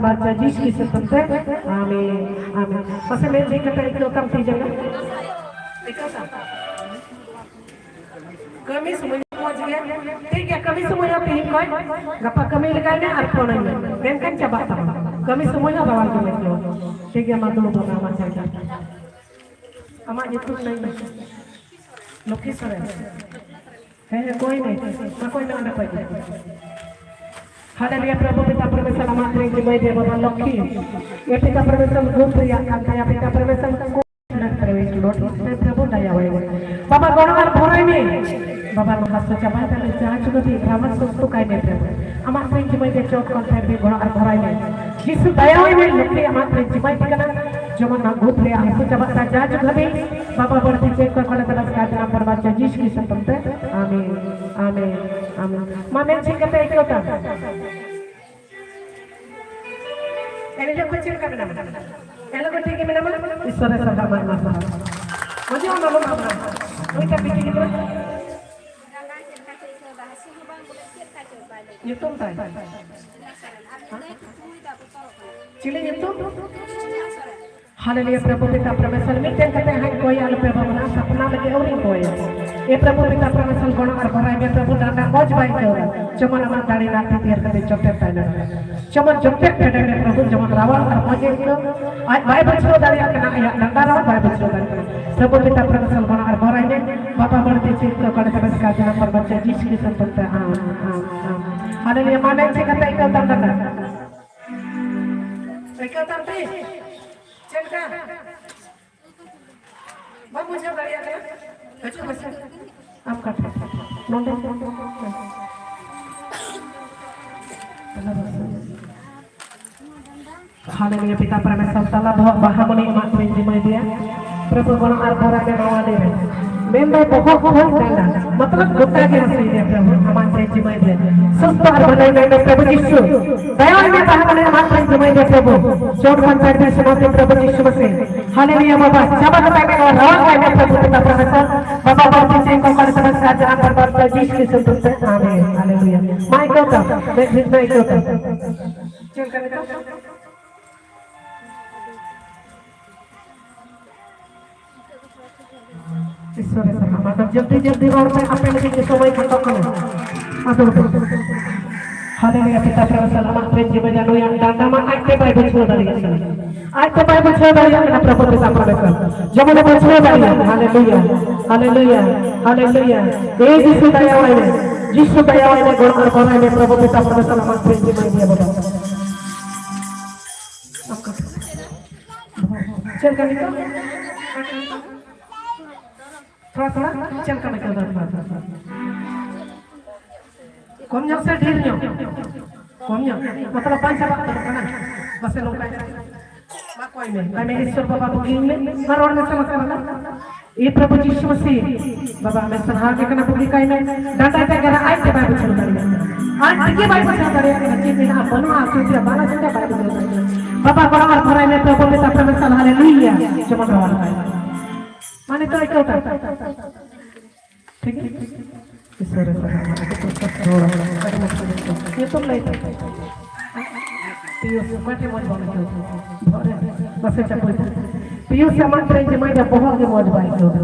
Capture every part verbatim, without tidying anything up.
ᱵᱟᱧᱪᱟᱣ ᱡᱤᱥᱩ ᱠᱷᱨᱤᱥᱴ ᱧᱩᱛᱩᱢ ᱛᱮ᱾ ᱟᱢᱮᱱ, ᱟᱢᱮᱱ᱾ ᱢᱟᱥᱮ ᱢᱮᱫ ᱡᱷᱤᱡ ᱠᱟᱛᱮ ᱟᱹᱭᱠᱟᱹᱣ ᱛᱟᱢ ᱛᱤ ᱡᱟᱸᱜᱟ᱾ ᱟᱹᱭᱠᱟᱹᱣ ᱛᱟᱢ? ᱠᱟᱹᱢᱤ ᱥᱚᱢᱚᱭ ᱢᱚᱡᱽ ᱜᱮ᱾ ᱴᱷᱤᱠ ᱜᱮᱭᱟ, ᱠᱟᱹᱢᱤ ᱥᱚᱢᱚᱭ ᱦᱚᱸ ᱛᱮᱦᱮᱧ ᱠᱷᱚᱱ ᱜᱟᱯᱟ ᱠᱟᱹᱢᱤ ᱞᱮᱜᱟᱭ ᱢᱮ ᱟᱨ ᱯᱷᱳᱱ ᱟᱹᱧ ᱢᱮ᱾ ᱢᱮᱱᱠᱷᱟᱱ ᱪᱟᱵᱟᱜ ᱛᱟᱢᱟ᱾ ᱠᱟᱹᱢᱤ ᱥᱚᱢᱚᱭ ᱦᱚᱸ ᱨᱟᱣᱟᱞ ᱜᱮᱢ ᱟᱹᱭᱠᱟᱹᱣᱟ᱾ ᱴᱷᱤᱠ ᱜᱮᱭᱟ, ᱢᱟ ᱫᱩᱲᱩᱵ ᱢᱮ ᱟᱢᱟᱜ ᱡᱟᱭᱜᱟ ᱨᱮ᱾ ᱟᱢᱟᱜ ᱧᱩᱛᱩᱢ ᱞᱟᱹᱭ ᱢᱮ᱾ ᱞᱚᱠᱠᱷᱤ ᱥᱚᱨᱮᱱ᱾ ᱦᱮᱸ, ᱦᱮᱸ, ᱠᱚᱭ ᱢᱮ᱾ ᱢᱟ ᱠᱚᱭ ᱢᱮ ᱚᱸᱰᱮ ᱠᱷᱚᱡ ᱜᱮ᱾ ᱦᱟᱞᱮᱞᱩᱭᱟ, ᱯᱨᱚᱵᱷᱩ ᱯᱤᱛᱟ ᱯᱨᱚᱵᱷᱩ ᱥᱟᱞᱟᱢᱟᱛ ᱨᱮ ᱡᱤᱢᱟᱹᱭ ᱫᱮ ᱵᱟᱵᱟ ᱞᱚᱠᱠᱷᱤ᱾ ᱮ ᱯᱤᱛᱟ ᱯᱨᱚᱵᱷᱩ ᱥᱟᱞ ᱜᱩᱯ ᱨᱮᱭᱟᱜ ᱠᱟᱱ ᱛᱟᱭᱟ, ᱯᱤᱛᱟ ᱯᱨᱚᱵᱷᱩ ᱥᱟᱞ ᱠᱚ ᱯᱨᱚᱵᱷᱩ ᱫᱟᱭᱟ ᱟᱭ ᱢᱮ᱾ ᱵᱟᱵᱟ ᱜᱚᱲᱚ ᱟᱨ ᱵᱷᱚᱨᱟᱭ ᱢᱮ᱾ ᱵᱟᱵᱟ ᱱᱚᱣᱟ ᱥᱚ ᱪᱟᱵᱟᱭ ᱛᱟᱞᱮ ᱡᱟᱦᱟᱸ ᱪᱩᱠᱟᱹ ᱫᱤ ᱨᱟᱢᱟ ᱥᱚᱥᱛᱚ ᱠᱟᱭ ᱢᱮ ᱯᱨᱚᱵᱷᱩ᱾ ᱟᱢᱟᱜ ᱛᱮ ᱡᱤᱢᱟᱹᱭ ᱫᱮ ᱪᱚᱴ ᱠᱷᱚᱱ ᱯᱷᱮᱰ ᱢᱮ, ᱜᱚᱲᱚ ᱟᱨ ᱵᱷᱚᱨᱟᱭ ᱢᱮ᱾ ᱡᱤᱥᱩ ᱫᱟᱭᱟ ᱟᱭ ᱢᱮ, ᱞᱚᱠᱠᱷᱤ ᱟᱢᱟᱜ ᱛᱮ ᱡᱤᱢᱟᱹᱭ ᱴᱷᱤᱠᱟᱹᱱᱟ᱾ ᱡᱮᱢᱚᱱ ᱱᱚᱣᱟ ᱜᱩᱯ ᱨᱮᱭᱟᱜ ᱦᱟᱹᱥᱩ ᱪᱟᱵᱟᱜ ᱛᱟᱭ ᱡᱟ ᱡᱩᱜᱽ ᱦᱟᱹᱵᱤᱡ᱾ ᱵᱟᱵᱟ ᱵᱟᱹᱲᱛᱤ ᱪᱮᱫ ᱠᱚ ᱠᱚᱞᱮ ᱛᱟᱞᱟ ᱥᱠᱟᱭ ᱛᱮ ᱱᱟᱢᱵᱟᱨ ᱵᱟᱪᱪᱟ ᱡᱤᱥᱩ ᱠᱷᱨᱤᱥᱴ ᱧᱩᱛᱩᱢ ᱛᱮ᱾ ᱟᱢᱮᱱ, ᱟᱢᱮᱱ, ᱟᱢᱮᱱ᱾ ᱢᱟ ᱢᱮᱱ ᱪᱮᱫ ᱠᱟᱛᱮ ᱟᱹᱭᱠᱟᱹᱣ ᱛᱟᱢ? ᱮᱱᱦᱤᱞᱳᱜ ᱠᱷᱚᱱ ᱪᱮᱫ ᱞᱮᱠᱟ ᱢᱮᱱᱟᱢᱟ? ᱮᱱᱦᱤᱞᱳᱜ ᱠᱷᱚᱱ ᱴᱷᱤᱠ ᱜᱮ ᱢᱮᱱᱟᱢᱟ? ᱤᱥᱥᱚᱨᱮ ᱥᱟᱨᱦᱟᱣ ᱢᱟ, ᱢᱟ ᱥᱟᱨᱦᱟᱣ᱾ ᱢᱚᱡᱚᱜ ᱟᱢ, ᱟᱞᱚᱢ ᱵᱷᱟᱵᱽᱱᱟ᱾ ᱱᱩᱭᱴᱟᱜ ᱵᱤᱴᱤ ᱜᱤᱫᱽᱨᱟᱹ? ᱧᱩᱛᱩᱢ ᱛᱟᱭ? ᱪᱤᱞᱤ ᱧᱩᱛᱩᱢ? ᱦᱟᱞᱮᱞᱩᱭᱟ, ᱯᱨᱚᱵᱷᱩ ᱯᱤᱛᱟ ᱯᱨᱚᱢᱮᱥᱚᱨ ᱢᱤᱫᱴᱮᱱ ᱠᱟᱛᱮ ᱦᱟᱸᱜ ᱠᱚᱭᱟ, ᱟᱞᱚᱯᱮ ᱵᱷᱟᱵᱽᱱᱟ, ᱥᱟᱯᱱᱟ ᱞᱟᱹᱜᱤᱫ ᱟᱹᱣᱨᱤᱧ ᱠᱚᱭᱟ᱾ ᱮ ᱯᱨᱚᱵᱷᱩ ᱯᱤᱛᱟ ᱯᱨᱚᱢᱮᱥᱚᱨ ᱜᱚᱲᱚ ᱟᱨ ᱵᱷᱚᱨᱟᱭ ᱢᱮ ᱯᱨᱚᱵᱷᱩ, ᱰᱟᱸᱰᱟ ᱢᱚᱡᱽ ᱵᱟᱭ ᱟᱹᱭᱠᱟᱹᱣ ᱮᱫᱟ᱾ ᱡᱮᱢᱚᱱ ᱟᱢᱟᱜ ᱫᱟᱲᱮ ᱨᱮᱱᱟᱜ ᱛᱤ ᱛᱮᱭᱟᱨ ᱠᱟᱛᱮ ᱡᱚᱴᱮᱫ ᱛᱟᱭ ᱢᱮ᱾ ᱡᱮᱢᱚᱱ ᱡᱚᱴᱮᱫ ᱯᱷᱮᱰᱮ ᱢᱮ ᱯᱨᱚᱵᱷᱩ, ᱡᱮᱢᱚᱱ ᱨᱟᱣᱟᱞ ᱟᱨ ᱢᱚᱡᱽ ᱮ ᱟᱹᱭᱠᱟᱹᱣ᱾ ᱟᱡ ᱵᱟᱭ ᱵᱩᱡᱷᱟᱹᱣ ᱫᱟᱲᱮᱭᱟᱜ ᱠᱟᱱᱟ, ᱟᱭᱟᱜ ᱰᱟᱸᱰᱟ ᱨᱮᱦᱚᱸ ᱵᱟᱭ ᱵᱩᱡᱷᱟᱹᱣ ᱫᱟᱲᱮᱭᱟᱜ ᱠᱟᱱᱟ᱾ ᱯᱨᱚᱵᱷᱩ ᱯᱤᱛᱟ ᱯᱨᱚᱢᱮᱥᱚᱨ ᱜᱚᱲᱚ ᱟᱨ ᱵᱷᱚᱨᱟᱭ ᱢᱮ᱾ ᱵᱟᱵᱟ ᱵᱟᱹᱲᱛᱤ ᱪᱮᱫ ᱠᱚ ᱠᱚᱲᱮ ᱛᱚᱵᱮ ᱥᱠᱟᱡ ᱱᱟᱢᱵᱟᱨ ᱵᱟᱪᱪᱟ ᱡᱤᱥᱩ ᱠᱷᱨᱤᱥᱴ ᱧᱩᱛᱩᱢ ᱛᱮ᱾ ᱟᱢ, ᱟᱢ, ᱟᱢ᱾ ᱦᱟᱞᱮᱞᱩᱭᱟ, ᱢᱟ ᱢᱮᱱ ᱪᱮᱫ ᱠᱟᱛᱮ ᱟᱹᱭᱠᱟᱹᱣ ᱛᱟᱢ ᱰᱟᱸᱰᱟ? ᱟᱹᱭᱠᱟᱹᱣ ᱛᱟᱢ ᱛᱤ? ᱪᱮᱫ ᱞᱮᱠᱟ? ᱵᱟᱢ ᱵᱩᱡᱷᱟᱹᱣ ᱫᱟᱲᱮᱭᱟᱜ ᱠᱟᱱᱟ? ᱦᱤᱡᱩᱜ ᱢᱮᱥᱮ᱾ ᱟᱢ ᱠᱟᱴᱷᱟ᱾ ᱱᱚᱰᱮ᱾ ᱦᱟᱞᱮᱞᱩᱭᱟ, ᱯᱤᱛᱟ ᱯᱨᱚᱢᱮᱥᱚᱨ ᱛᱟᱞᱟ ᱵᱚᱦᱚᱜ ᱵᱟᱦᱟ ᱢᱚᱱᱮ ᱮᱢᱟᱜ ᱠᱚᱧ ᱡᱤᱢᱟᱹᱭ ᱫᱮᱭᱟ᱾ ᱯᱨᱚᱵᱷᱩ ᱜᱚᱲᱚ ᱟᱨ ᱵᱷᱚᱨᱟ ᱜᱮ ᱱᱚᱣᱟ ᱫᱤᱱ ᱨᱮ᱾ ᱢᱮᱱᱫᱚ ᱵᱚᱦᱚᱜ ᱠᱷᱚᱱ ᱰᱟᱸᱰᱟ, ᱢᱚᱛᱞᱚᱵ ᱜᱚᱴᱟ ᱜᱮ ᱦᱟᱹᱥᱩᱭᱮᱫᱮᱭᱟ ᱯᱨᱚᱵᱷᱩ, ᱟᱢᱟᱜ ᱛᱮ ᱡᱤᱢᱟᱹᱭ ᱫᱮ᱾ ᱥᱩᱥᱛᱷ ᱟᱨ ᱵᱷᱟᱹᱞᱟᱹᱭ ᱢᱮ ᱯᱨᱚᱵᱷᱩ ᱡᱤᱥᱩ᱾ ᱫᱟᱭᱟ ᱢᱮ ᱵᱟᱦᱟ ᱢᱚᱱᱮ ᱮᱢᱟᱜ ᱠᱚᱧ ᱡᱤᱢᱟᱹᱭ ᱫᱮ ᱯᱨᱚᱵᱷᱩ᱾ ᱪᱚᱴ ᱠᱷᱚᱱ ᱯᱮ ᱫᱤᱥᱚᱢ ᱛᱮ ᱯᱨᱚᱵᱷᱩ ᱡᱤᱥᱩ ᱢᱟᱥᱮ᱾ ᱦᱟᱞᱮᱞᱩᱭᱟ ᱵᱟᱵᱟ, ᱪᱟᱵᱟ ᱠᱟᱛᱟᱭ ᱢᱮ ᱱᱚᱣᱟ ᱨᱟᱣᱟᱞ ᱠᱟᱭ ᱢᱮ ᱯᱨᱚᱵᱷᱩ ᱯᱤᱛᱟ ᱯᱨᱚᱢᱮᱥᱚᱨ᱾ ᱵᱟᱵᱟ ᱵᱟᱹᱲᱛᱤ ᱪᱮᱫ ᱠᱚ ᱠᱚᱲᱮ ᱛᱚᱵᱮ ᱥᱠᱟᱡ ᱱᱟᱢᱵᱟᱨ ᱵᱟᱪᱪᱟ ᱡᱤᱥᱩ ᱠᱷᱨᱤᱥᱴ ᱧᱩᱛᱩᱢ ᱛᱮ᱾ ᱟᱢᱮᱱ᱾ ᱦᱟᱞᱮᱞᱩᱭᱟ᱾ ᱢᱟ ᱟᱹᱭᱠᱟᱹᱣ ᱛᱟᱢ, ᱢᱮᱫ ᱡᱷᱤᱡ ᱢᱮ, ᱟᱹᱭᱠᱟᱹᱣ ᱛᱟᱢ᱾ ᱪᱮᱫ ᱞᱮᱠᱟ? ईश्वर के साथ। ᱢᱟ ᱛᱚ ᱡᱚᱞᱫᱤ ᱡᱚᱞᱫᱤ ᱨᱚᱲ ᱯᱮ, ᱟᱯᱮ ᱞᱟᱹᱜᱤᱫ ᱜᱮ ᱥᱚᱢᱚᱭ ᱠᱷᱟᱴᱚᱜ ᱠᱟᱱᱟ᱾ ᱟᱫᱚ ᱦᱟᱞᱮᱞᱩᱭᱟ, ᱯᱤᱛᱟ ᱯᱨᱚᱵᱷᱩ ᱥᱟᱞᱟᱢᱟᱜ ᱯᱨᱮᱢ ᱡᱤᱢᱟᱹ ᱡᱟᱱᱩᱭᱟ, ᱰᱟᱸᱰᱟ ᱢᱟ ᱟᱡ ᱛᱮ ᱵᱟᱭ ᱵᱩᱡᱷᱟᱹᱣ ᱫᱟᱲᱮᱭᱟᱜ ᱠᱟᱱᱟ᱾ ᱟᱡ ᱛᱮ ᱵᱟᱭ ᱵᱩᱡᱷᱟᱹᱣ ᱫᱟᱲᱮᱭᱟᱜ ᱠᱟᱱᱟ, ᱯᱨᱚᱵᱷᱩ ᱯᱤᱛᱟ ᱯᱨᱚᱵᱷᱩ᱾ ᱡᱮᱢᱚᱱ ᱵᱩᱡᱷᱟᱹᱣ ᱫᱟᱲᱮᱭᱟᱜ᱾ ᱦᱟᱞᱮᱞᱩᱭᱟ, ᱦᱟᱞᱮᱞᱩᱭᱟ, ᱦᱟᱞᱮᱞᱩᱭᱟ᱾ ᱮ ᱡᱤᱥᱩ ᱫᱟᱭᱟᱣᱟᱭ ᱢᱮ, ᱡᱤᱥᱩ ᱫᱟᱭᱟᱣᱟᱭ ᱢᱮ, ᱜᱚᱲᱚ ᱟᱨ ᱵᱷᱚᱨᱟᱭ ᱢᱮ, ᱯᱨᱚᱵᱷᱩ ᱯᱤᱛᱟ ᱯᱨᱚᱵᱷᱩ ᱥᱟᱞᱟᱢᱟᱜ ᱯᱨᱮᱢ ᱡᱤᱢᱟᱹ ᱫᱤᱭᱟ ᱵᱟᱵᱟ᱾ ᱪᱮᱫ ᱞᱮᱠᱟ ᱱᱤᱛᱚᱜ? ᱛᱷᱚᱲᱟ ᱛᱷᱚᱲᱟ ᱪᱮᱫ ᱞᱮᱠᱟ ᱟᱹᱭᱠᱟᱹᱣ ᱫᱟ? ᱛᱷᱚᱲᱟ ᱛᱷᱚᱲᱟ᱾ ᱠᱚᱢ ᱧᱚᱜ ᱥᱮ ᱰᱷᱮᱨ ᱧᱚᱜ? ᱠᱚᱢ ᱧᱚᱜ᱾ ᱢᱚᱛᱞᱚᱵ ᱵᱟᱝ ᱪᱟᱵᱟᱜ ᱠᱟᱱᱟ᱾ ᱢᱟᱥᱮ ᱱᱚᱝᱠᱟᱭ ᱢᱮ᱾ ᱢᱟ ᱠᱚᱭ ᱢᱮ᱾ ᱠᱚᱭ ᱢᱮ, ᱤᱥᱥᱚᱨ ᱵᱟᱵᱟ ᱵᱩᱜᱤ ᱢᱮ᱾ ᱢᱟ ᱨᱚᱲ ᱢᱮᱥᱮ, ᱢᱟᱥᱮ, ᱢᱟᱥᱮ᱾ ᱮ ᱯᱨᱚᱵᱷᱩ ᱡᱤᱥᱩ ᱢᱟᱥᱤ, ᱵᱟᱵᱟ ᱟᱢᱮ ᱥᱟᱨᱦᱟᱣ ᱜᱮ ᱠᱟᱱᱟ, ᱵᱩᱜᱤ ᱠᱟᱭ ᱢᱮ᱾ ᱰᱟᱸᱰᱟ ᱡᱟᱸᱜᱟ ᱨᱮ ᱟᱡ ᱛᱮ ᱵᱟᱭ ᱵᱩᱡᱷᱟᱹᱣ ᱫᱟᱲᱮᱭᱟᱜ ᱠᱟᱱᱟ᱾ ᱟᱡ ᱛᱮᱜᱮ ᱵᱟᱭ ᱵᱩᱡᱷᱟᱹᱣ ᱫᱟᱲᱮᱭᱟᱜ ᱠᱟᱱᱟ᱾ ᱪᱮᱫ ᱢᱮᱱᱟᱜᱼᱟ, ᱵᱟᱹᱱᱩᱜᱼᱟ, ᱟᱹᱥᱩᱞ ᱛᱮᱭᱟᱜ ᱵᱟᱝ ᱟᱹᱥᱩᱞ ᱛᱮᱭᱟᱜ ᱵᱟᱭ ᱵᱩᱡᱷᱟᱹᱣ ᱫᱟᱲᱮᱭᱟᱜ ᱠᱟᱱᱟ᱾ ᱵᱟᱵᱟ ᱜᱚᱲᱚ ᱟᱨ ᱵᱷᱚᱨᱟᱭ ᱢᱮ, ᱯᱨᱚᱵᱷᱩ ᱯᱤᱛᱟ ᱯᱨᱚᱵᱷᱩ ᱥᱟᱞ, ᱦᱟᱞᱮᱞᱩᱭᱟ᱾ ᱡᱮᱢᱚᱱ ᱨᱚᱲ ᱠᱟᱭ᱾ ᱢᱟᱱᱮ ᱛᱚ ᱟᱹᱭᱠᱟᱹᱣ ᱠᱟᱜ᱾ ᱴᱷᱤᱠ? ᱤᱥᱚᱨ ᱨᱮ ᱥᱟᱨᱦᱟᱣ, ᱟᱹᱰᱤ ᱯᱨᱚᱥᱚᱥᱛ ᱨᱚᱲ, ᱟᱹᱰᱤ ᱢᱚᱡᱽ ᱠᱚ ᱢᱮᱱ ᱠᱮᱫᱟ᱾ ᱧᱩᱛᱩᱢ ᱞᱟᱹᱭ ᱯᱮ᱾ ᱯᱤᱭᱩᱥ, ᱚᱠᱚᱭ ᱴᱷᱮᱱ ᱢᱚᱡᱽ ᱵᱟᱢ ᱟᱹᱭᱠᱟᱹᱣ ᱠᱮᱫᱟ? ᱵᱚᱦᱚᱜ ᱨᱮ ᱱᱟᱥᱮ ᱪᱟᱯᱚᱭ ᱯᱮ᱾ ᱯᱤᱭᱩᱥ ᱟᱢᱟᱜ ᱴᱷᱮᱱ ᱡᱤᱢᱟᱹᱭ ᱫᱟ ᱵᱚᱦᱚᱜ ᱜᱮ ᱢᱚᱡᱽ ᱵᱟᱭ ᱟᱹᱭᱠᱟᱹᱣ ᱫᱟ᱾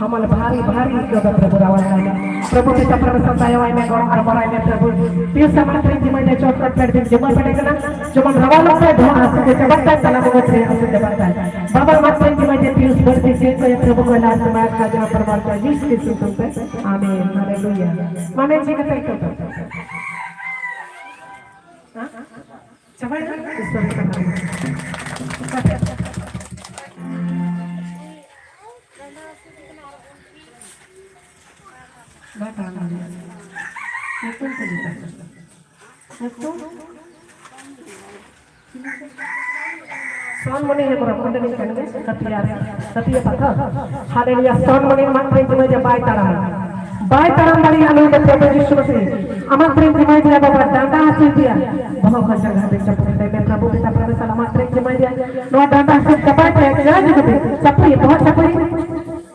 ᱦᱟᱢᱟᱞ ᱵᱷᱟᱨᱤ, ᱵᱷᱟᱨᱤ ᱟᱹᱭᱠᱟᱹᱣ ᱫᱟ, ᱯᱨᱚᱵᱷᱩ ᱨᱟᱣᱟᱞ ᱠᱟᱭ ᱢᱮ᱾ ᱯᱨᱚᱵᱷᱩ ᱯᱤᱛᱟ ᱯᱨᱚᱵᱷᱩ ᱥᱟᱱᱛᱟᱭ ᱟᱭ ᱢᱮ, ᱜᱚᱲᱚ ᱟᱨ ᱵᱟᱲᱟᱭ ᱢᱮ, ᱯᱨᱚᱵᱷᱩ᱾ ᱯᱤᱭᱩᱥ ᱟᱢᱟᱜ ᱴᱷᱮᱱ ᱡᱤᱢᱟᱹᱭ ᱫᱟ ᱪᱚᱴ ᱠᱷᱚᱱ ᱯᱷᱮᱰ ᱵᱤᱱ ᱡᱤᱢᱟᱹ ᱯᱮᱰᱮ ᱠᱟᱱᱟ᱾ ᱡᱮᱢᱚᱱ ᱨᱟᱣᱟᱞᱚᱜ ᱛᱟᱭ, ᱵᱚᱦᱚᱜ ᱦᱟᱹᱥᱩ ᱠᱚ ᱪᱟᱵᱟᱜ ᱛᱟᱭ, ᱛᱟᱞᱟ ᱵᱚᱦᱚᱜ ᱨᱮ ᱦᱟᱹᱥᱩ ᱪᱟᱵᱟᱜ ᱛᱟᱭ᱾ ᱵᱟᱵᱟ ᱟᱢᱟᱜ ᱴᱷᱮᱱ ᱡᱤᱢᱟᱹᱭ ᱫᱟ ᱯᱤᱭᱩᱥ ᱵᱟᱹᱲᱛᱤ ᱪᱮᱫ ᱠᱚᱭᱟ, ᱯᱨᱚᱵᱷᱩ ᱠᱚᱭ ᱞᱟᱦᱟ ᱥᱮᱢᱟ ᱠᱷᱟᱡᱟ ᱯᱨᱚᱢᱟᱱ ᱠᱚᱭᱟ, ᱡᱤᱥᱩ ᱠᱨᱤᱥᱴ ᱧᱩᱛᱩᱢ ᱛᱮ᱾ ᱟᱢᱮᱱ᱾ ᱦᱟᱞᱮᱞᱩᱭᱟ᱾ ᱢᱟᱱᱮ ᱪᱮᱫ ᱠᱟᱛᱮ ᱟᱹᱭᱠᱟᱹᱣ ᱫᱟ? ᱦᱮᱸ? ᱪᱟᱵᱟᱭᱮᱱᱟ? ᱤᱥᱚᱨ ᱥᱟᱨᱦᱟᱣ᱾ ᱵᱟᱭ ᱛᱟᱲᱟᱢ ᱫᱟᱲᱮᱭᱟᱜᱼᱟ᱾ ᱧᱩᱛᱩᱢ ᱠᱚ ᱡᱩᱫᱟᱹ᱾ ᱧᱩᱛᱩᱢ? ᱥᱚᱱᱢᱚᱱᱤ ᱦᱮᱢᱵᱨᱚᱢ, ᱚᱸᱰᱮ ᱱᱤᱡ ᱠᱟᱱ ᱜᱮ, ᱠᱟᱹᱯᱤᱭᱟ ᱨᱮ, ᱠᱟᱹᱯᱤᱭᱟ ᱯᱟᱛᱷᱟ᱾ ᱦᱟᱞᱮᱞᱩᱭᱟ, ᱥᱚᱱᱢᱚᱱᱤ ᱟᱢᱟᱜ ᱴᱷᱮᱱ ᱡᱤᱢᱟᱹᱭ ᱫᱟ ᱵᱟᱭ ᱛᱟᱲᱟᱢᱟ᱾ ᱵᱟᱭ ᱛᱟᱲᱟᱢ ᱫᱟᱲᱮᱭᱟᱜᱼᱟ ᱱᱩᱭ ᱫᱚ ᱯᱨᱚᱵᱷᱩ ᱡᱤᱥᱩ ᱢᱟᱥᱤ᱾ ᱟᱢᱟᱜ ᱴᱷᱮᱱ ᱡᱤᱢᱟᱹᱭ ᱫᱟ ᱵᱟᱵᱟ, ᱰᱟᱸᱰᱟ ᱦᱟᱹᱥᱩᱭ ᱫᱤᱭᱟ᱾ ᱵᱚᱦᱚᱜ ᱠᱷᱚᱱ ᱡᱟᱸᱜᱟ ᱦᱟᱹᱵᱤᱡ ᱪᱟᱯᱚ ᱠᱟᱛᱮ ᱢᱮ, ᱯᱨᱚᱵᱷᱩ ᱯᱤᱛᱟ ᱯᱨᱚᱵᱷᱩ ᱥᱟᱞ ᱟᱢᱟᱜ ᱴᱷᱮᱱ ᱡᱤᱢᱟᱹᱭ ᱫᱟ᱾ ᱱᱚᱣᱟ ᱰᱟᱸᱰᱟ ᱦᱟᱹᱥᱩ ᱪᱟᱵᱟᱭ ᱛᱮ, ᱡᱟ ᱡᱩᱜᱩ ᱵᱤ, ᱪᱟᱯᱚᱭ, ᱵᱚᱦᱚᱜ ᱪᱟᱯᱚᱭ᱾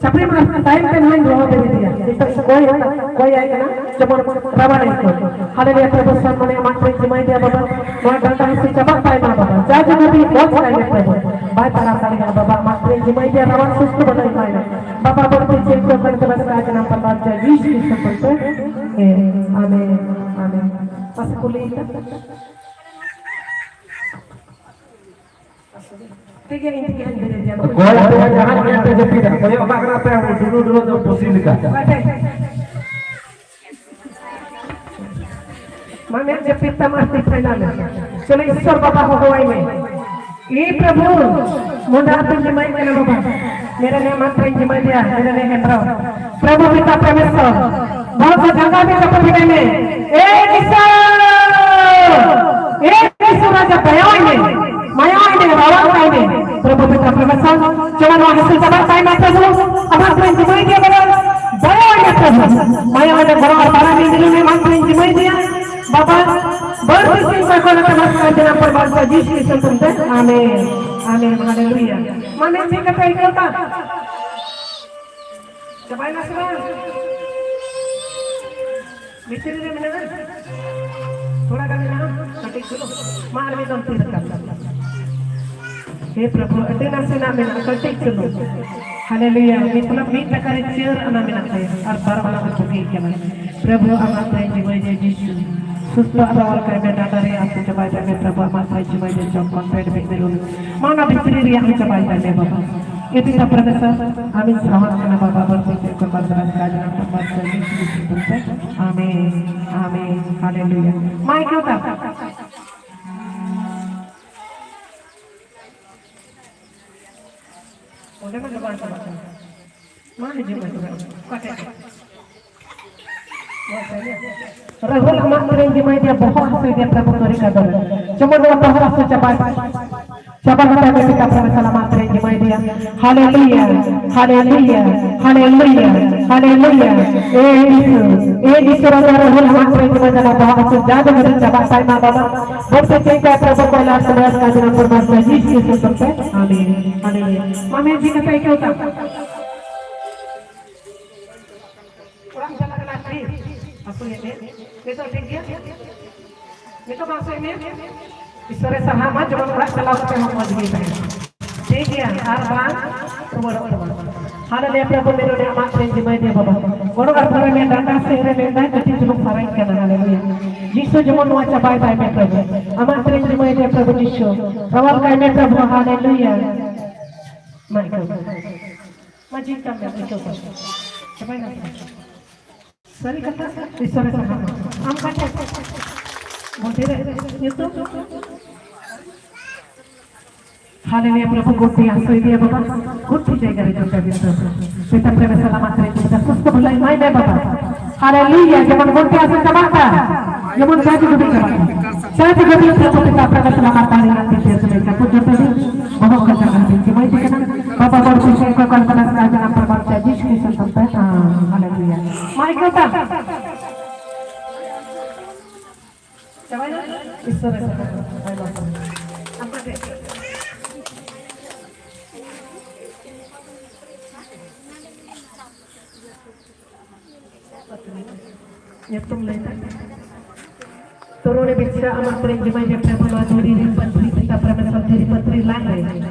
ᱪᱷᱟᱯᱨᱤ ᱢᱟ ᱛᱟᱭᱚᱢ ᱛᱮ ᱱᱟᱦᱟᱜ ᱤᱧ ᱨᱚᱦᱚ ᱵᱮᱨᱮᱫᱮᱭᱟ᱾ ᱱᱤᱛᱚᱜ ᱤᱧ ᱠᱚᱭ ᱟᱠᱟᱫ, ᱠᱚᱭ ᱟᱭ ᱠᱟᱱᱟ, ᱡᱮᱢᱚᱱ ᱨᱟᱵᱟᱱ ᱮ ᱠᱚᱭ᱾ ᱦᱟᱞᱮᱞᱩᱭᱟ, ᱯᱨᱚᱵᱷᱩ ᱥᱟᱱ ᱢᱟᱱᱮ ᱟᱢᱟᱜ ᱴᱷᱮᱱ ᱡᱤᱢᱟᱹᱭ ᱫᱮᱭᱟ ᱵᱟᱵᱟ, ᱱᱚᱣᱟ ᱰᱟᱸᱰᱟ ᱦᱟᱹᱥᱩ ᱪᱟᱵᱟᱜ ᱛᱟᱭ ᱢᱟ ᱵᱟᱵᱟ, ᱡᱟ ᱡᱩᱜᱩ ᱵᱤ ᱢᱚᱡᱽ ᱠᱟᱭ ᱢᱮ ᱯᱨᱚᱵᱷᱩ᱾ ᱵᱟᱭ ᱛᱟᱲᱟᱢ ᱫᱟᱲᱮᱭᱟᱜᱼᱟ ᱵᱟᱵᱟ, ᱟᱢᱟᱜ ᱴᱷᱮᱱ ᱡᱤᱢᱟᱹᱭ ᱫᱮᱭᱟ, ᱨᱟᱵᱟᱱ ᱥᱩᱥᱛᱷ ᱵᱟᱱᱟᱣ ᱮᱢᱟᱭ ᱢᱮ ᱵᱟᱵᱟ᱾ ᱵᱟᱹᱲᱛᱤ ᱪᱮᱫ ᱠᱚ ᱠᱟᱱ ᱛᱟᱵᱚᱱᱟ, ᱥᱮ ᱟᱡ ᱱᱟᱢ ᱯᱟᱨᱢᱟᱱ ᱪᱚ ᱡᱤᱥᱩ ᱠᱨᱤᱥᱴᱚ ᱧᱩᱛᱩᱢ ᱛᱮ᱾ ᱟᱢᱮᱱ, ᱟᱢᱮᱱ᱾ ᱢᱟᱥᱮ ᱠᱩᱞᱤ ᱤᱧ ᱢᱮ᱾ ᱴᱷᱤᱠ ᱜᱮᱭᱟ, ᱤᱧ ᱛᱮᱜᱮ ᱦᱟᱸᱜ ᱵᱮᱨᱮᱫ ᱜᱮᱭᱟ᱾ ᱚᱠᱚᱭ ᱟᱯᱮᱭᱟᱜ ᱡᱟᱦᱟᱸ ᱧᱮᱞ ᱛᱮ ᱡᱟᱹᱯᱤᱫᱟ? ᱠᱚᱭᱚᱜ ᱠᱟᱜ ᱠᱟᱱᱟ ᱯᱮ, ᱰᱩᱞᱩ ᱰᱩᱞᱩ ᱫᱚ ᱯᱩᱥᱤ ᱞᱮᱠᱟ᱾ ᱢᱟ ᱢᱮᱫ ᱡᱟᱹᱯᱤᱫ ᱛᱟᱢ ᱟᱨ ᱛᱤ ᱯᱷᱟᱭᱱᱟ ᱢᱮ᱾ ᱪᱚᱞᱚ ᱤᱥᱥᱚᱨ ᱵᱟᱵᱟ ᱦᱚᱦᱚᱣᱟᱭ ᱢᱮ᱾ ᱮ ᱯᱨᱚᱵᱷᱩ, ᱢᱚᱸᱰᱟ ᱟᱛᱮᱧ ᱡᱤᱢᱟᱹᱭ ᱠᱟᱱᱟ ᱵᱟᱵᱟ᱾ ᱢᱮᱨᱮ ᱱᱮ ᱢᱟᱛᱨᱮᱧ ᱡᱤᱢᱟᱹᱭ ᱫᱮᱭᱟ, ᱢᱮᱨᱮ ᱱᱮ ᱦᱮᱢᱵᱨᱚᱢ᱾ ᱯᱨᱚᱵᱷᱩ ᱯᱤᱛᱟ ᱯᱨᱚᱢᱮᱥᱣᱚᱨ, ᱵᱚᱦᱚᱜ ᱠᱚ ᱡᱟᱸᱜᱟ ᱢᱮ ᱪᱟᱯᱚ ᱵᱷᱤᱰᱟᱹᱭ ᱢᱮ᱾ ᱮ ᱤᱥᱥᱚᱨ! ᱮ ᱤᱥᱥᱚᱨ ᱨᱟᱡᱟ ᱫᱟᱭᱟᱣᱟᱭ ᱢᱮ, ᱢᱟᱭᱟᱣᱟᱭ ᱢᱮ, ᱨᱟᱣᱟᱞ ᱠᱟᱭ ᱢᱮ᱾ ᱯᱨᱚᱵᱷᱩ ᱯᱤᱛᱟ ᱯᱨᱚᱢᱮᱥᱣᱚᱨ, ᱡᱮᱢᱚᱱ ᱱᱚᱣᱟ ᱦᱟᱹᱥᱩ ᱪᱟᱵᱟᱜ ᱛᱟᱭ ᱢᱟ ᱯᱨᱚᱵᱷᱩ, ᱟᱵᱚ ᱠᱚᱨᱮᱱ ᱡᱤᱢᱟᱹᱭ ᱜᱮ ᱵᱚᱞᱮ, ᱫᱟᱭᱟᱣᱟᱭ ᱢᱮ ᱯᱨᱚᱵᱷᱩ, ᱢᱟᱭᱟᱣᱟᱭ ᱢᱮ, ᱜᱚᱲᱚ ᱟᱨ ᱵᱟᱲᱟᱭ ᱢᱮ, ᱡᱤᱢᱟᱹᱭ ᱢᱮ, ᱮᱢᱟᱱ ᱠᱚᱨᱮᱱ ᱡᱤᱢᱟᱹᱭ ᱜᱮᱭᱟ᱾ ᱵᱟᱵᱟ, ᱵᱟᱹᱲᱛᱤ ᱥᱤᱧ ᱠᱚ ᱠᱚᱭᱚᱜ ᱠᱟᱛᱮ ᱢᱟᱥᱮ ᱡᱟᱱᱟᱢ ᱯᱚᱨ ᱵᱟᱧᱪᱟᱣ ᱡᱤᱥᱩ ᱧᱩᱛᱩᱢ ᱛᱮ᱾ ᱟᱢᱮᱱ᱾ ᱟᱢᱮᱱ᱾ ᱦᱟᱞᱮᱞᱩᱭᱟ᱾ ᱢᱟ ᱢᱮᱱ ᱪᱮᱫ ᱠᱟᱛᱷᱟ ᱟᱹᱭᱠᱟᱹᱣ ᱛᱟᱢ? ᱪᱟᱵᱟᱭᱮᱱᱟ ᱥᱮ ᱵᱟᱝ? ᱵᱷᱤᱛᱨᱤ ᱨᱮ ᱢᱮᱱᱟᱜᱼᱟ? ᱛᱷᱚᱲᱟ ᱜᱟᱱ ᱢᱮᱱᱟᱜᱼᱟ? ᱠᱟᱹᱴᱤᱡ ᱪᱩᱞᱩᱝ᱾ ᱢᱟ ᱟᱨ ᱢᱤᱫ ᱫᱚᱢ ᱛᱤ ᱨᱟᱠᱟᱵ᱾ ᱦᱮ ᱯᱨᱚᱵᱷᱩ, ᱟᱹᱰᱤ ᱱᱟᱥᱮᱱᱟᱜ ᱢᱮᱱᱟᱜᱼᱟ, ᱠᱟᱹᱴᱤᱡ ᱪᱩᱞᱩᱝ᱾ ᱦᱟᱞᱮᱞᱩᱭᱟ, ᱢᱚᱛᱞᱚᱵ ᱢᱤᱫ ᱴᱟᱠᱟ ᱨᱮ ᱪᱟᱹᱨ ᱟᱱᱟ ᱢᱮᱱᱟᱜ ᱛᱟᱭᱟ ᱟᱨ ᱵᱟᱨᱚ ᱟᱱᱟ ᱫᱚ ᱵᱩᱜᱤ ᱠᱟᱱᱟ᱾ ᱯᱨᱚᱵᱷᱩ ᱟᱢᱟᱜ ᱛᱟᱭ ᱡᱤᱢᱟᱹᱭ ᱡᱮ ᱡᱤᱥᱩ, ᱥᱩᱥᱛᱷ ᱟᱨ ᱨᱟᱣᱟᱞ ᱠᱟᱭ ᱢᱮ, ᱰᱟᱸᱰᱟ ᱨᱮ ᱦᱟᱹᱥᱩ ᱪᱟᱵᱟᱭ ᱛᱟᱭ ᱢᱮ, ᱯᱨᱚᱵᱷᱩ ᱟᱢᱟᱜ ᱛᱟᱭ ᱡᱤᱢᱟᱹᱭ ᱡᱮ ᱪᱚᱠ ᱠᱷᱚᱱ ᱯᱮᱴ ᱵᱷᱤᱛᱨᱤ ᱨᱮ, ᱢᱟ ᱚᱱᱟ ᱵᱷᱤᱛᱨᱤ ᱨᱮᱭᱟᱜ ᱦᱚᱸ ᱪᱟᱵᱟᱭ ᱛᱟᱭ ᱢᱮ ᱵᱟᱵᱟ᱾ ᱮ ᱯᱤᱛᱟ ᱯᱨᱚᱢᱮᱥᱚᱨ, ᱟᱢᱤᱧ ᱥᱟᱶᱟᱜ ᱠᱟᱱᱟ ᱵᱟᱵᱟ, ᱵᱟᱹᱲᱛᱤ ᱪᱮᱫ ᱠᱚ ᱵᱟᱨ ᱵᱟᱨ ᱠᱟᱡᱽ ᱨᱮᱱᱟᱜ ᱵᱟᱨ ᱵᱟᱨ ᱠᱟᱡᱽ ᱨᱮᱱᱟᱜ᱾ ᱟᱢᱮᱱ, ᱟᱢᱮᱱ, ᱦᱟᱞᱮᱞᱩᱭᱟ᱾ ᱢᱟ ᱟᱹᱭᱠᱟᱹᱣ ᱛᱟᱢ᱾ ᱚᱸᱰᱮ ᱢᱟ ᱫᱚ ᱵᱟᱝ ᱪᱟᱵᱟᱜ ᱠᱟᱱᱟ᱾ ᱢᱟ ᱦᱤᱡᱩᱜ ᱢᱮ ᱛᱚᱵᱮ᱾ ᱚᱠᱟ ᱴᱷᱮᱡ? ᱨᱟᱦᱩᱞ ᱟᱢᱟᱜ ᱛᱤᱨᱮᱧ ᱡᱤᱢᱟᱹᱭ ᱫᱮᱭᱟ, ᱵᱚᱦᱚᱜ ᱦᱟᱹᱥᱩᱭ ᱫᱮᱭᱟ ᱯᱨᱚᱵᱷᱩ ᱠᱟᱹᱨᱤ ᱠᱟᱫᱚᱨ᱾ ᱡᱮᱢᱚᱱ ᱱᱚᱣᱟ ᱵᱚᱦᱚᱜ ᱦᱟᱹᱥᱩ ᱪᱟᱵᱟᱭ, ᱪᱟᱵᱟ ᱠᱟᱛᱮ ᱟᱯᱮ ᱯᱤᱛᱟ ᱯᱨᱚᱵᱷᱩ ᱥᱟᱞᱟᱢᱟᱜ ᱛᱤᱨᱮᱧ ᱡᱤᱢᱟᱹᱭ ᱫᱮᱭᱟ᱾ ᱦᱟᱞᱮᱞᱩᱭᱟ, ᱦᱟᱞᱮᱞᱩᱭᱟ, ᱦᱟᱞᱮᱞᱩᱭᱟ, ᱦᱟᱞᱮᱞᱩᱭᱟ᱾ ᱮ ᱡᱤᱥᱩ, ᱮ ᱡᱤᱥᱩ ᱨᱟᱡᱟ ᱨᱟᱦᱩᱞ ᱟᱢᱟᱜ ᱛᱤᱨᱮᱧ ᱡᱤᱢᱟᱹᱭ ᱫᱮᱭᱟ, ᱵᱚᱦᱚᱜ ᱦᱟᱹᱥᱩ ᱡᱟ ᱫᱚ ᱢᱮᱨᱮ ᱪᱟᱵᱟᱜ ᱛᱟᱭ ᱢᱟ ᱵᱟᱵᱟ᱾ ᱵᱚᱞᱛᱮ ᱪᱮᱫ ᱠᱟ ᱯᱨᱚᱵᱷᱩ ᱠᱚᱭᱞᱟ ᱥᱩᱵᱷᱟᱥ ᱠᱟᱡᱤᱱᱟ ᱯᱨᱚᱵᱷᱩ ᱡᱤᱥᱩ ᱧᱩᱛᱩᱢ ᱛᱮ᱾ ᱟᱢᱮᱱ, ᱦᱟᱞᱮᱞᱩᱭᱟ᱾ ᱢᱟ ᱢᱮᱱ ᱪᱮᱫ ᱠᱟᱛᱷᱟ ᱟᱹᱭᱠᱟᱹᱣ ᱛᱟᱢ? ᱱᱤᱛᱚᱜ ᱴᱷᱤᱠ ᱜᱮᱭᱟ? ᱱᱤᱛᱚᱜ ᱵᱟᱝ ᱥᱮ ᱢᱮ? ᱤᱥᱚᱨᱮ ᱥᱟᱨᱦᱟᱣ ᱢᱟ, ᱡᱮᱢᱚᱱ ᱚᱲᱟᱜ ᱪᱟᱞᱟᱣ ᱠᱟᱛᱮ ᱦᱚᱸ ᱢᱚᱡᱽ ᱜᱮ ᱛᱟᱦᱮᱱᱟ᱾ ᱴᱷᱤᱠ ᱜᱮᱭᱟ, ᱟᱨ ᱵᱟᱝ ᱨᱩᱣᱟᱹᱲᱚᱜ ᱛᱟᱢᱟ᱾ ᱦᱟᱞᱮᱞᱩᱭᱟ, ᱯᱨᱚᱵᱷᱩ ᱢᱮᱱᱟᱭ ᱟᱢᱟᱜ ᱛᱮᱨᱮᱧ ᱡᱤᱢᱟᱹᱭ ᱫᱮ ᱵᱟᱵᱟ᱾ ᱜᱚᱲᱚ ᱟᱨ ᱵᱷᱟᱨᱟ ᱢᱮ, ᱰᱟᱸᱰᱟ ᱥᱮᱫ ᱨᱮ ᱢᱮᱱᱫᱟᱭ, ᱠᱟᱹᱴᱤᱡ ᱪᱩᱞᱩᱝ ᱥᱟᱨᱮᱡ ᱠᱟᱱᱟ᱾ ᱦᱟᱞᱮᱞᱩᱭᱟ᱾ ᱡᱤᱥᱩ ᱡᱮᱢᱚᱱ ᱱᱚᱣᱟ ᱪᱟᱵᱟᱭ ᱛᱟᱭ ᱢᱮ ᱯᱨᱚᱵᱷᱩ᱾ ᱟᱢᱟᱜ ᱛᱮᱨᱮᱧ ᱡᱤᱢᱟᱹᱭ ᱫᱮ ᱯᱨᱚᱵᱷᱩ ᱡᱤᱥᱩ᱾ ᱨᱟᱣᱟᱞ ᱠᱟᱭ ᱢᱮ ᱯᱨᱚᱵᱷᱩ᱾ ᱦᱟᱞᱮᱞᱩᱭᱟ᱾ ᱢᱟ ᱟᱹᱭᱠᱟᱹᱣ ᱠᱟᱜ ᱢᱮ᱾ ᱢᱟ ᱡᱤᱣᱤ ᱠᱟᱜ ᱢᱮ, ᱟᱹᱭᱠᱟᱹᱣ ᱠᱟᱜ ᱢᱮ᱾ ᱪᱟᱵᱟᱭᱱᱟ᱾ ᱥᱟᱹᱨᱤ ᱠᱟᱛᱷᱟ, ᱤᱥᱚᱨᱮ ᱥᱟᱦᱟ᱾ ᱟᱢ ᱠᱟᱴᱷᱮ? ᱵᱚᱞᱛᱮ ᱨᱮ, ᱧᱩᱛᱩᱢ? ᱦᱟᱞᱮᱞᱩᱭᱟ, ᱯᱨᱚᱵᱷᱩ ᱜᱚᱴᱤ ᱟᱥᱨᱚᱭ ᱫᱤᱭᱟ ᱵᱟᱵᱟ, ᱜᱚᱴᱤ ᱡᱟᱭᱜᱟ ᱨᱮ ᱡᱚᱛᱚ ᱵᱤᱥᱛᱚ᱾ ᱯᱤᱛᱟ ᱯᱨᱮᱢ ᱥᱟᱞᱟᱢᱟᱛ ᱨᱮ ᱡᱚᱛᱚ ᱥᱩᱥᱛᱷ ᱵᱷᱟᱞᱟ ᱮᱢᱟᱭ ᱢᱮ ᱵᱟᱵᱟ᱾ ᱦᱟᱞᱮᱞᱩᱭᱟ, ᱡᱮᱢᱚᱱ ᱜᱚᱴᱤ ᱟᱥᱨᱚᱭ ᱪᱟᱵᱟᱜ ᱠᱟᱱ, ᱡᱮᱢᱚᱱ ᱡᱟᱭᱜᱟ ᱜᱚᱴᱤ ᱪᱟᱵᱟᱜ ᱠᱟᱱ᱾ ᱡᱟᱭᱜᱟ ᱜᱚᱴᱤ ᱯᱨᱚᱵᱷᱩ ᱯᱤᱛᱟ ᱯᱨᱮᱢ ᱥᱟᱞᱟᱢᱟᱛ ᱨᱮ ᱟᱯᱮ ᱯᱮ ᱥᱮ ᱪᱟᱠᱩ ᱡᱚᱛᱚ ᱫᱤᱱ, ᱵᱚᱦᱚᱜ ᱠᱟᱪᱟ ᱠᱟᱱ ᱫᱤᱱ, ᱡᱮᱢᱟᱭ ᱫᱤ ᱠᱟᱱᱟ᱾ ᱵᱟᱵᱟ ᱵᱚᱲ ᱠᱩᱥᱤ ᱠᱚ ᱠᱚᱞᱯᱚᱱᱟ ᱥᱟᱡᱟᱱ ᱯᱨᱚᱵᱷᱟᱵ ᱪᱟ ᱡᱤᱥᱩ ᱠᱨᱤᱥᱴᱚ ᱛᱮ᱾ ᱦᱟᱞᱮᱞᱩᱭᱟ᱾ ᱢᱟᱭ ᱠᱚᱛᱟ᱾ ᱪᱟᱵᱟᱭᱱᱟ? ᱤᱥᱚᱨ ᱮ ᱥᱟᱦᱟ᱾ ᱟᱭᱢᱟ ᱥᱟᱨᱦᱟᱣ᱾ ᱟᱢ ᱠᱟᱴᱷᱮ? ᱧᱩᱛᱩᱢ ᱞᱟᱹᱭ ᱢᱮ᱾ ᱛᱚᱨᱩᱬᱤ ᱵᱤᱪᱪᱷᱟ ᱟᱢᱟᱜ ᱛᱮᱨᱮᱧ ᱡᱤᱢᱟᱹᱭ ᱡᱮ ᱯᱨᱮᱢ ᱱᱚᱣᱟ ᱫᱷᱤᱨᱤ ᱨᱮ ᱯᱟᱹᱛᱷᱨᱤ ᱯᱤᱛᱟ ᱯᱨᱮᱢᱮᱥᱚᱨ ᱫᱷᱤᱨᱤ ᱯᱟᱹᱛᱷᱨᱤ ᱞᱟᱝ ᱨᱮ᱾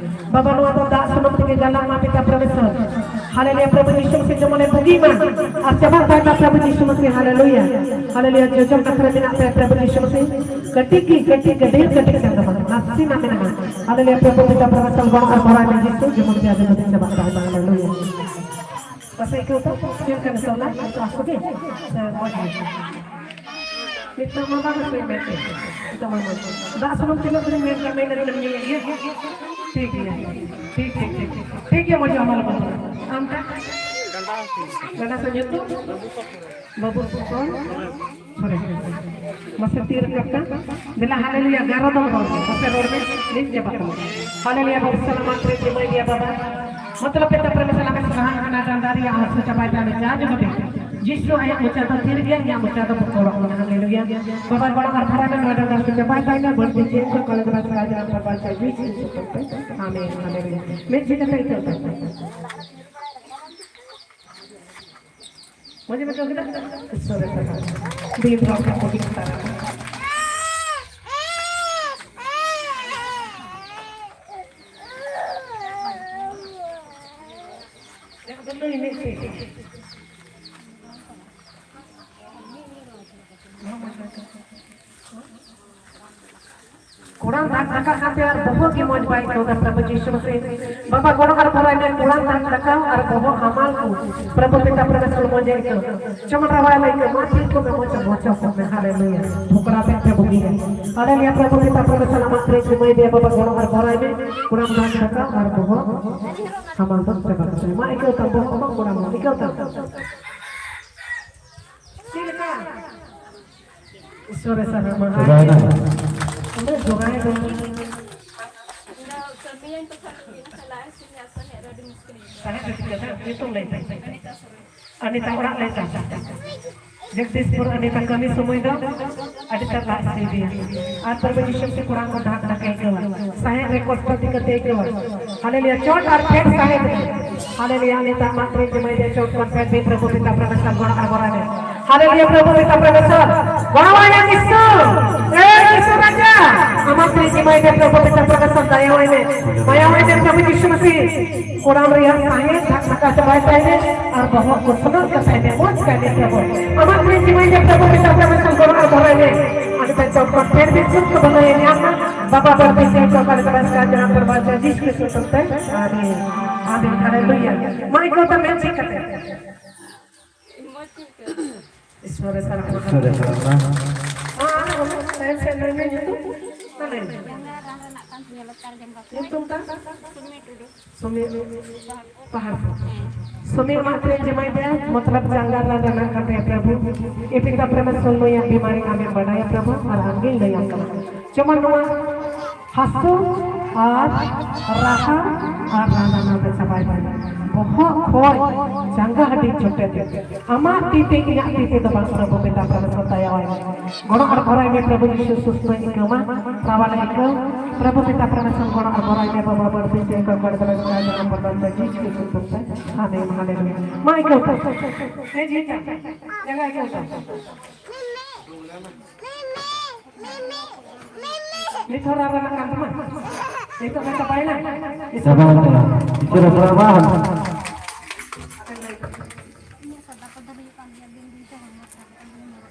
ᱵᱟᱵᱟ ᱱᱚᱣᱟ ᱫᱚ ᱫᱟᱜ ᱥᱩᱱᱩᱢ ᱛᱮᱜᱮ ᱜᱟᱞᱟᱝ ᱢᱟ ᱯᱤᱛᱟ ᱯᱨᱮᱢᱮᱥᱚᱨ᱾ ᱦᱟᱞᱮᱞᱩᱭᱟ ᱯᱨᱚᱵᱷᱩ ᱡᱤᱥᱩ ᱢᱟᱥᱤ ᱡᱮᱢᱚᱱᱮ ᱵᱩᱜᱤ ᱢᱟ᱾ ᱟᱨ ᱪᱟᱵᱟᱜ ᱛᱟᱭ ᱢᱟ ᱯᱨᱚᱵᱷᱩ ᱡᱤᱥᱩ ᱢᱟᱥᱤ, ᱦᱟᱞᱮᱞᱩᱭᱟ᱾ ᱦᱟᱞᱮᱞᱩᱭᱟ ᱡᱚᱡᱚᱢ ᱠᱟᱛᱷᱟ ᱨᱮ ᱢᱮᱱᱟᱜ ᱛᱟᱭᱟ ᱯᱨᱚᱵᱷᱩ ᱡᱤᱥᱩ ᱢᱟᱥᱤ᱾ ᱠᱟᱹᱴᱤᱡ ᱜᱮ, ᱠᱟᱹᱴᱤᱡ ᱜᱮ, ᱰᱷᱮᱨ ᱠᱟᱹᱴᱤᱡ ᱠᱟᱱ ᱛᱟᱵᱚᱱᱟ᱾ ᱱᱟᱥᱮ ᱱᱟᱜ ᱢᱮᱱᱟᱜᱼᱟ᱾ ᱦᱟᱞᱮᱞᱩᱭᱟ ᱯᱨᱚᱵᱷᱩ ᱯᱤᱛᱟ ᱯᱨᱚᱵᱷᱩ ᱥᱟᱞ ᱵᱟᱲᱟ ᱟᱨ ᱵᱟᱲᱟᱭ ᱢᱮ ᱡᱤᱥᱩ ᱡᱮᱢᱚᱱ ᱛᱮ ᱟᱡᱚᱢ ᱠᱟᱛᱮ ᱪᱟᱵᱟᱜ ᱛᱟᱭ ᱢᱟ᱾ ᱦᱟᱞᱮᱞᱩᱭᱟ᱾ ᱯᱟᱥᱮ ᱟᱹᱭᱠᱟᱹᱣ ᱛᱚ? ᱪᱮᱫ ᱞᱮᱠᱟ ᱱᱤᱛᱚᱜ ᱚᱱᱟ? ᱱᱤᱛᱚᱜ ᱟᱥᱛᱮ ᱜᱮ? ᱥᱮ ᱢᱚᱡᱽ ᱜᱮ? ᱱᱤᱛᱚᱜ ᱢᱟ ᱵᱟᱝ ᱟᱥᱛᱮ ᱢᱮᱱᱛᱮ᱾ ᱱᱤᱛᱚᱜ ᱢᱟ ᱢᱚᱡᱽ᱾ ᱫᱟᱜ ᱥᱩᱱᱩᱢ ᱛᱤᱱᱟᱹᱜ ᱫᱤᱱ ᱢᱮᱱ ᱠᱟᱜ ᱢᱮ, ᱤᱱᱟᱹᱜ ᱫᱤᱱ ᱧᱩᱭᱮᱫ ᱜᱮᱭᱟ? ᱴᱷᱤᱠ ᱜᱮᱭᱟ᱾ ᱴᱷᱤᱠ, ᱴᱷᱤᱠ, ᱴᱷᱤᱠ, ᱴᱷᱤᱠ᱾ ᱴᱷᱤᱠ ᱜᱮᱭᱟ, ᱢᱚᱡᱽ ᱟᱢᱟᱞ ᱵᱟᱹᱱᱩᱜᱼᱟ᱾ ᱟᱢ ᱴᱷᱮᱱ? ᱜᱟᱰᱟ ᱥᱮ ᱧᱩᱛᱩᱢ? ᱵᱟᱹᱵᱩ ᱥᱩᱠᱚᱞ᱾ ᱥᱚᱨᱮ᱾ ᱢᱟᱥᱮ ᱛᱤ ᱨᱟᱠᱟᱵ ᱠᱟᱱ᱾ ᱫᱮᱞᱟ ᱦᱟᱞᱮᱞᱩᱭᱟ ᱜᱟᱨᱚ ᱫᱚᱢ ᱨᱚᱲ ᱢᱮ᱾ ᱢᱟᱥᱮ ᱨᱚᱲ ᱢᱮ᱾ ᱱᱤᱛ ᱪᱟᱵᱟᱜ ᱠᱟᱱᱟ᱾ ᱦᱟᱞᱮᱞᱩᱭᱟ ᱵᱟᱵᱟ ᱥᱟᱞᱟᱢᱟᱛ ᱨᱮ ᱡᱤᱢᱟᱹᱭ ᱜᱮᱭᱟ ᱵᱟᱵᱟ᱾ ᱢᱚᱛᱞᱚᱵ ᱯᱮ ᱛᱟᱯᱨᱮ ᱢᱮ ᱥᱟᱞᱟᱢ ᱥᱟᱦᱟᱱ ᱠᱟᱱᱟ ᱰᱟᱸᱰᱟ ᱨᱮᱭᱟᱜ ᱦᱟᱹᱥᱩ ᱪᱟᱵᱟᱭ ᱛᱟᱞᱮ ᱪᱟ ᱡᱚᱢ ᱠᱟᱛᱮ᱾ ᱡᱤᱥᱩ ᱟᱭᱟᱜ ᱢᱚᱪᱟ ᱫᱚ ᱛᱷᱤᱨ ᱜᱮᱭᱟ, ᱤᱧᱟᱹᱜ ᱢᱚᱪᱟ ᱫᱚ ᱵᱚᱠᱚᱲᱚᱜ ᱠᱟᱱᱟ᱾ ᱦᱟᱞᱮᱞᱩᱭᱟ᱾ ᱵᱟᱵᱟ ᱜᱚᱲᱚ ᱟᱨ ᱵᱷᱟᱲᱟ ᱢᱮ ᱱᱚᱣᱟ ᱰᱟᱸᱰᱟ ᱦᱟᱹᱥᱩ ᱪᱟᱵᱟᱭ ᱛᱟᱭ ᱢᱮ᱾ ᱵᱟᱹᱲᱛᱤ ᱪᱮᱫ ᱠᱚ ᱠᱚᱞᱮ ᱫᱚ ᱵᱟᱭ ᱥᱟᱦᱟ ᱡᱟᱦᱟᱸ ᱵᱟᱵᱟ ᱪᱟ ᱡᱤᱥᱩ ᱧᱩᱛᱩᱢ ᱛᱮ᱾ ᱟᱢᱮᱱ᱾ ᱦᱟᱞᱮᱞᱩᱭᱟ᱾ ᱢᱤᱫ ᱡᱤᱞ ᱠᱟᱛᱮ ᱤᱠᱟᱹᱣ ᱛᱟᱭ᱾ ᱢᱚᱡᱽ ᱮᱢ ᱟᱹᱭᱠᱟᱹᱣ ᱠᱮᱫᱟ? ᱤᱥᱥᱚᱨ ᱨᱮ ᱥᱟᱨᱦᱟᱣ᱾ ᱫᱤᱱ ᱨᱮ ᱚᱱᱠᱟ ᱠᱚ ᱦᱩᱭᱩᱜ ᱠᱟᱱᱟ᱾ ᱠᱚᱲᱟᱢ ᱫᱟᱜ ᱨᱟᱠᱟᱵ ᱠᱟᱛᱮ ᱟᱨ ᱵᱚᱦᱚᱜ ᱜᱮ ᱢᱚᱡᱽ ᱵᱟᱭ ᱟᱹᱭᱠᱟᱹᱣ ᱮᱫᱟ, ᱯᱨᱚᱵᱷᱩ ᱡᱤᱥᱩ ᱢᱟᱥᱤ᱾ ᱵᱟᱵᱟ ᱜᱚᱲᱚ ᱟᱨ ᱵᱷᱚᱨᱟᱭ ᱢᱮ, ᱠᱚᱲᱟᱢ ᱫᱟᱜ ᱨᱟᱠᱟᱵ ᱟᱨ ᱵᱚᱦᱚᱜ ᱦᱟᱢᱟᱞ ᱠᱚ᱾ ᱯᱨᱚᱵᱷᱩ ᱯᱤᱛᱟ ᱯᱨᱚᱵᱷᱩ ᱢᱚᱡᱽ ᱟᱹᱭᱠᱟᱹᱣ᱾ ᱪᱚᱢ ᱨᱟᱣᱟᱭ ᱞᱟᱹᱭ ᱠᱮᱫ, ᱢᱟ ᱴᱷᱤᱠ ᱠᱚ ᱢᱮ, ᱢᱚᱡᱽ ᱢᱚᱡᱽ ᱠᱚ ᱢᱮ, ᱦᱟᱞᱮᱞᱩᱭᱟ᱾ ᱯᱷᱚᱠᱨᱟ ᱯᱮ ᱯᱮ ᱵᱩᱜᱤ ᱜᱮ᱾ ᱦᱟᱞᱮᱞᱩᱭᱟ, ᱯᱨᱚᱵᱷᱩ ᱯᱤᱛᱟ ᱯᱨᱚᱵᱷᱩ ᱥᱟᱞᱟᱢᱟᱛ ᱨᱮ ᱡᱤᱢᱟᱹᱭ ᱫᱮ ᱵᱟᱵᱟ ᱜᱚᱲᱚ ᱟᱨ ᱵᱷᱚᱨᱟᱭ ᱢᱮ, ᱠᱚᱲᱟᱢ ᱫᱟᱜ ᱨᱟᱠᱟᱵ ᱟᱨ ᱵᱚᱦᱚᱜ ᱦᱟᱢᱟᱞ ᱫᱚ ᱪᱟᱵᱟ ᱠᱟᱛᱮ᱾ ᱢᱟ ᱟᱹᱭᱠᱟᱹᱣ ᱛᱟᱢ, ᱵᱚᱦᱚᱜ ᱦᱟᱢᱟᱞ, ᱠᱚᱲᱟᱢ ᱦᱚᱸ ᱟᱹᱭᱠᱟᱹᱣ ᱛᱟᱢ᱾ ᱪᱮᱫ ᱞᱮᱠᱟ? ᱤᱥᱥᱚᱨ ᱮ ᱥᱟᱨᱦᱟᱣ ᱢᱟ᱾ ᱡᱚᱜᱟᱭ ᱫᱚ᱾ ᱩᱱᱟᱹᱜ ᱡᱚᱜᱟᱭ ᱫᱚ᱾ ᱤᱧ ᱫᱚ ᱠᱟᱹᱢᱤᱭᱟᱹᱧ ᱛᱚᱠᱷᱚᱱ ᱫᱚ ᱤᱧ ᱥᱟᱞᱟᱜ ᱤᱥᱤᱱ ᱟᱥᱮᱱ ᱨᱮ ᱟᱹᱰᱤ ᱢᱩᱥᱠᱤᱞ ᱤᱧ ᱥᱟᱦᱮᱵ ᱫᱚ ᱪᱤᱠᱟᱹ ᱛᱟᱭ? ᱧᱩᱛᱩᱢ ᱞᱟᱹᱭ ᱛᱟᱭ᱾ ᱟᱨ ᱱᱤᱛᱟᱜ ᱚᱲᱟᱜ ᱞᱟᱹᱭ ᱛᱟᱭ᱾ ᱡᱚᱜᱫᱤᱥᱯᱩᱨ ᱟᱨ ᱱᱤᱛᱟᱜ ᱠᱟᱹᱢᱤ ᱥᱚᱢᱚᱭ ᱫᱚ ᱟᱹᱰᱤ ᱛᱟᱨ ᱞᱟᱡ ᱥᱤᱵᱤᱭᱟ᱾ ᱟᱨ ᱯᱨᱚᱵᱷᱩ ᱡᱤᱥᱩ ᱥᱮ ᱠᱚᱲᱟ ᱠᱚ ᱰᱷᱟᱠ ᱰᱷᱟᱠ ᱟᱹᱭᱠᱟᱹᱣᱟ᱾ ᱥᱟᱦᱮᱵ ᱨᱮ ᱠᱚᱥᱴᱚ ᱪᱤᱠᱟᱹᱛᱮ ᱟᱹᱭᱠᱟᱹᱣᱟ? ᱦᱟᱞᱮᱞᱩᱭᱟ, ᱪᱚᱴ ᱟᱨ ᱯᱷᱮᱰ ᱥᱟᱦᱮᱵ ᱨᱮ᱾ ᱦᱟᱞᱮᱞᱩᱭᱟ, ᱱᱤᱛᱟᱜ ᱢᱟ ᱯᱨᱮᱡᱽ ᱡᱮ ᱢᱟᱹᱭ ᱫᱮ ᱪᱚᱴ ᱠᱷᱚᱱ ᱯᱷᱮᱰ ᱵᱤᱱ ᱯᱨᱚᱵᱷᱩ ᱯᱤᱛᱟ ᱯᱨᱚᱵᱷᱩ ᱥᱟᱞ ᱜᱚᱲᱚ ᱟᱨ ᱜᱚᱲᱚ ᱨᱮ᱾ ᱦᱟᱞᱮᱞᱩᱭᱟ, ᱯᱨᱚᱵᱷᱩ ᱯᱤᱛᱟ ᱯᱨᱚᱵᱷᱩ ᱥᱟᱞ ᱜᱚᱲᱚ ᱟᱭ ᱢᱮ ᱡᱤᱥᱩ᱾ ᱮ ᱡᱤᱥᱩ ᱨᱟᱡᱟ, ᱟᱢᱟᱜ ᱯᱨᱮᱡᱽ ᱡᱮ ᱢᱟᱹᱭ ᱫᱮ ᱯᱨᱚᱵᱷᱩ ᱯᱤᱛᱟ ᱯᱨᱚᱵᱷᱩ ᱥᱟᱞ ᱫᱟᱭᱟ ᱟᱭ ᱢᱮ᱾ ᱢᱟᱭᱟ ᱟᱭ ᱢᱮ ᱯᱨᱚᱵᱷᱩ ᱡᱤᱥᱩ ᱢᱟᱥᱤ᱾ ᱠᱚᱲᱟᱢ ᱨᱮᱭᱟᱜ ᱥᱟᱦᱮᱵ ᱫᱟᱜ ᱥᱟᱠᱟ ᱪᱟᱵᱟᱭ ᱛᱟᱭ ᱢᱮ ᱟᱨ ᱵᱚᱦᱚᱜ ᱠᱚ ᱥᱩᱱᱩᱢ ᱠᱟᱛᱟᱭ ᱢᱮ, ᱢᱚᱡᱽ ᱠᱟᱭ ᱢᱮ ᱯᱨᱚᱵᱷᱩ᱾ ᱟᱢᱟᱜ ᱯᱨᱮᱡᱽ ᱡᱮ ᱢᱟᱹᱭ ᱫᱮ ᱯᱨᱚᱵᱷᱩ ᱯᱤᱛᱟ ᱯᱨᱚᱵᱷᱩ ᱥᱟᱞ ᱜᱚᱲᱚ ᱟᱨ ᱜᱚᱲᱚ ᱨᱮ᱾ ᱟᱹᱰᱤ ᱛᱟᱭ ᱪᱚᱴ ᱠᱷᱚᱱ ᱯᱷᱮᱰ ᱵᱤᱱ ᱥᱩᱠ ᱠᱚ ᱵᱷᱟᱹᱞᱟᱹᱭ ᱧᱟᱢ ᱢᱟ᱾ ᱵᱟᱵᱟ ᱵᱟᱹᱲᱛᱤ ᱥᱮ ᱪᱚᱠᱟ ᱞᱮᱠᱟ ᱨᱟᱹᱥᱠᱟᱹ ᱡᱟᱱᱟᱢ ᱯᱨᱚᱵᱷᱩ ᱡᱤᱥᱩ ᱠᱨᱤᱥᱴᱚ ᱧᱩᱛᱩᱢ ᱛᱮ᱾ ᱟᱢᱮᱱ᱾ ᱟᱢᱮᱱ᱾ ᱦᱟᱞᱮᱞᱩᱭᱟ᱾ ᱢᱟ ᱤᱠᱚ ᱛᱟ ᱢᱮᱱ ᱪᱮᱫ ᱠᱟᱛᱮ? ᱤᱥᱥᱚᱨ ᱮ ᱥᱟᱨᱦᱟᱣ ᱢᱟ᱾ ᱤᱥᱥᱚᱨ ᱮ ᱥᱟᱨᱦᱟᱣ ᱢᱟ᱾ ᱢᱟ ᱟᱨ ᱦᱚᱸ ᱛᱟᱭᱚᱢ ᱥᱮᱫ ᱞᱟᱹᱭ ᱢᱮ ᱧᱩᱛᱩᱢ᱾ ᱢᱟ ᱞᱟᱹᱭ ᱢᱮ᱾ ᱧᱩᱛᱩᱢ ᱛᱟᱢ? ᱥᱩᱢᱤ ᱯᱟᱦᱟᱲ᱾ ᱥᱩᱢᱤ ᱢᱟ ᱛᱮ ᱡᱮᱢᱟᱭ ᱫᱮ, ᱢᱚᱛᱞᱚᱵ ᱡᱟᱸᱜᱟ ᱨᱮ ᱨᱮᱱᱟᱜ ᱠᱟᱛᱮ ᱯᱨᱚᱵᱷᱩ᱾ ᱤᱯᱤᱛᱟ ᱯᱨᱮᱢᱮᱥᱣᱚᱨ ᱱᱩᱭᱟᱜ ᱵᱤᱢᱟᱨᱤ ᱟᱢᱮᱢ ᱵᱟᱰᱟᱭᱟ ᱯᱨᱚᱵᱷᱩ, ᱟᱨ ᱟᱢᱜᱮᱧ ᱞᱟᱹᱭᱟᱢ ᱠᱟᱱᱟ᱾ ᱡᱮᱢᱚᱱ ᱱᱚᱣᱟ ᱦᱟᱹᱥᱩ ᱟᱨ ᱨᱟᱦᱟ ᱟᱨ ᱨᱟᱱᱟ ᱱᱚᱰᱮ ᱪᱟᱵᱟᱭ ᱢᱮ᱾ ᱵᱚᱦᱚᱜ ᱠᱷᱚᱡ ᱡᱟᱸᱜᱟ ᱦᱟᱹᱰᱤ ᱡᱚᱴᱮᱫ ᱟᱢᱟᱜ ᱛᱤ ᱛᱮ, ᱤᱧᱟᱹᱜ ᱛᱤ ᱛᱮ ᱫᱚ ᱵᱟᱝ, ᱯᱨᱚᱵᱷᱩ ᱯᱤᱛᱟ ᱯᱨᱚᱵᱷᱩ ᱫᱟᱭᱟᱣᱟᱭ ᱢᱮ᱾ ᱜᱚᱲᱚ ᱟᱨ ᱵᱷᱚᱨᱟᱭ ᱢᱮ ᱯᱨᱚᱵᱷᱩ ᱡᱤᱥᱩ, ᱥᱩᱥᱛᱷ ᱟᱹᱭᱠᱟᱹᱣ ᱢᱟ, ᱨᱟᱣᱟᱞ ᱟᱹᱭᱠᱟᱹᱣ᱾ ᱯᱨᱚᱵᱷᱩ ᱯᱤᱛᱟ ᱯᱨᱚᱵᱷᱩ ᱜᱚᱲᱚ ᱟᱨ ᱵᱷᱚᱨᱟᱭ ᱢᱮ ᱵᱟᱵᱟ, ᱵᱟᱹᱲᱛᱤ ᱛᱮ ᱚᱠᱟ ᱠᱚᱨᱮ ᱫᱚ ᱡᱤᱥᱩ ᱥᱩᱥᱛᱷ ᱛᱮ᱾ ᱟᱢᱮᱱ, ᱦᱟᱞᱮᱞᱩᱭᱟ᱾ ᱢᱟ ᱟᱹᱭᱠᱟᱹᱣ ᱛᱟᱢ᱾ ᱮ ᱡᱤᱣᱤ ᱛᱟᱢ᱾ ᱡᱟᱸᱜᱟ ᱟᱹᱭᱠᱟᱹᱣ ᱛᱟᱢ᱾ ᱱᱤᱛ ᱦᱚᱸ ᱨᱟᱱ ᱨᱟᱱᱟᱜ ᱠᱟᱱ ᱛᱟᱢᱟ? ᱱᱤᱛᱚᱜ ᱫᱚ ᱪᱟᱵᱟᱭᱮᱱᱟ? ᱪᱟᱵᱟᱭᱮᱱ ᱛᱟᱢᱟ᱾ ᱤᱥᱚᱨ ᱮ ᱥᱟᱨᱦᱟᱣ ᱢᱟ᱾